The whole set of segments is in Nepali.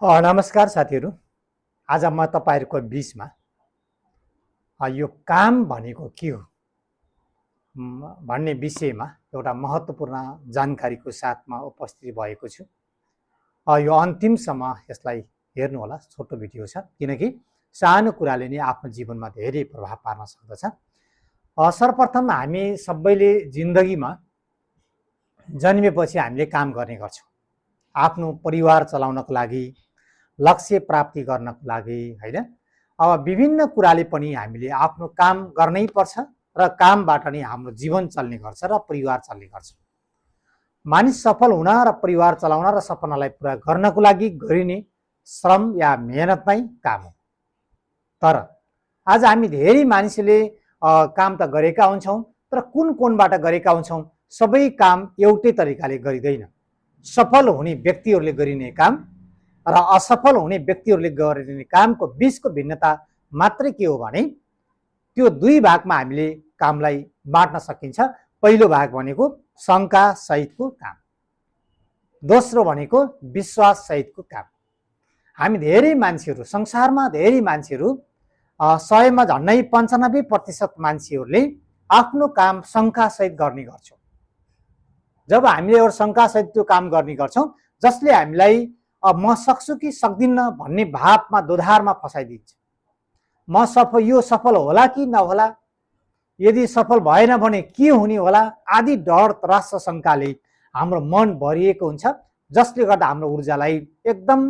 नमस्कार साथीहरू। आज म तपाईहरुको बीचमा यो काम भनेको के हो भन्ने विषयमा एउटा महत्त्वपूर्ण जानकारीको साथमा उपस्थित भएको छु। यो अन्तिमसम्म यसलाई हेर्नु होला। छोटो भिडियो छ किनकि सानो कुराले नै आफ्नो जीवनमा धेरै प्रभाव पार्न सक्दछ। सर्वप्रथम हामी सबैले जिन्दगीमा जन्मेपछि हामीले काम गर्ने गर्छौं। आफ्नो परिवार चलाउनको लागि, लक्ष्य प्राप्ति गर्नको लागि, हैन? अब विभिन्न कुराले पनि हामीले आफ्नो काम गर्नै पर्छ र कामबाट नै हाम्रो जीवन चल्ने गर्छ र परिवार चल्ने गर्छ। मानिस सफल हुन र परिवार चलाउन र सपनालाई पूरा गर्नको लागि गरिने श्रम या मेहनत नै काम हो। तर आज हामी धेरै मानिसले काम त गरेका हुन्छौं, तर कुन कोणबाट गरेका हुन्छौं? सबै काम एउटै तरिकाले गरिदैन। सफल हुने व्यक्तिहरूले गरिने काम र असफल हुने व्यक्तिहरूले गरिने कामको बीचको भिन्नता मात्रै के हो भने त्यो दुई भागमा हामीले कामलाई बाँड्न सकिन्छ। पहिलो भाग भनेको शंका सहितको काम, दोस्रो भनेको विश्वास सहितको काम। हामी धेरै मान्छेहरू, संसारमा धेरै मान्छेहरू 100 मा झन्डै 95% मान्छेहरूले आफ्नो काम शंका सहित गर्ने गर्छौं। जब हामीले एउटा शंका सहित त्यो काम गर्ने गर्छौं जसले हामीलाई म सक्छु कि सक्दिन्न भन्ने भावमा दोधारमा फसाइदिन्छ। यो सफल होला कि नहोला, यदि सफल भएन भने के हुने होला आदि डर त्रास र शंकाले हाम्रो मन भरिएको हुन्छ, जसले गर्दा हाम्रो ऊर्जालाई एकदम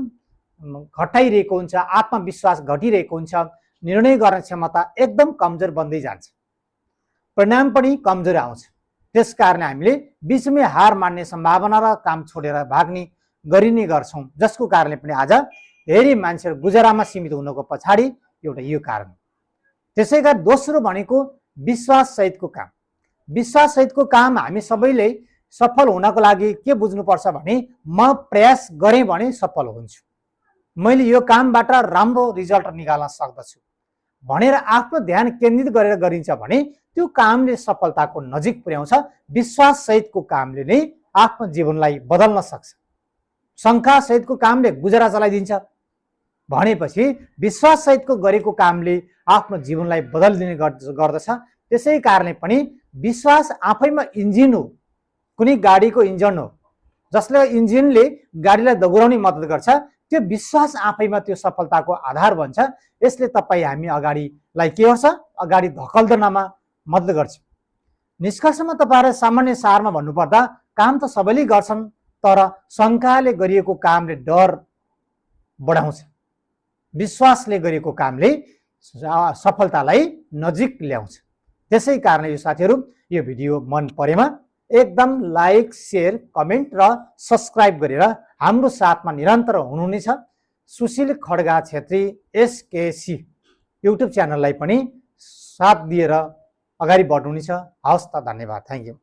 घटाइरहेको हुन्छ, आत्मविश्वास घटिरहेको हुन्छ, निर्णय गर्ने क्षमता एकदम कमजोर बन्दै जान्छ, परिणाम पनि कमजोर आउँछ। त्यसकारण हामीले बीचमै हार मान्ने सम्भावना र काम छोडेर भाग्ने गरिने गर्छौं, जसको कारणले पनि आज धेरै मान्छेहरू गुजरामा सीमित हुनुको पछाडी एउटा यो कारण। त्यसैगरी दोस्रो भनेको विश्वास सहितको काम। विश्वास सहितको काम हामी सबैले सफल हुनको लागि के बुझ्नुपर्छ भने म प्रयास गरे भने सफल हुन्छु, मैले यो कामबाट राम्रो रिजल्ट निकाल्न सक्दछु भनेर आफ्नो ध्यान केन्द्रित गरेर गरिन्छ भने त्यो कामले सफलताको नजिक पुर्याउँछ। विश्वास सहितको कामले नै आफ्नो जीवनलाई बदल्न सक्छ। शंका सहितको कामले गुजरा चलाइदिन्छ भनेपछि विश्वास सहितको गरेको कामले आफ्नो जीवनलाई बदलिदिने गर्दछ। त्यसै कारणले पनि विश्वास आफैमा इन्जिन हो, कुनै गाडीको इन्जिन हो, जसले इन्जिनले गाडीलाई दगुराउने मद्दत गर्छ। त्यो विश्वास आफैमा त्यो सफलताको आधार बन्छ। यसले तपाई हामी अगाडिलाई के गर्छ, अगाडि धकल्दनमा मद्दत गर्छ। निष्कर्षमा तपाईहरु सामान्य सारमा भन्नुपर्दा काम त सबैले गर्छन्, तर शंकाले गरिएको कामले डर बढाउँछ, विश्वासले गरिएको कामले सफलतालाई नजिक ल्याउँछ। त्यसै कारण यो साथीहरु, यो भिडियो मन परेमा एकदम लाइक, शेयर, कमेन्ट र सब्स्क्राइब गरेर हाम्रो साथमा निरन्तर हुनुहुनेछ। सुशील खड्गा छेत्री SKC युट्युब च्यानललाई पनि साथ दिएर अगाडि बढ्नुहुनेछ। हवस् त, धन्यवाद, थ्यांक यू।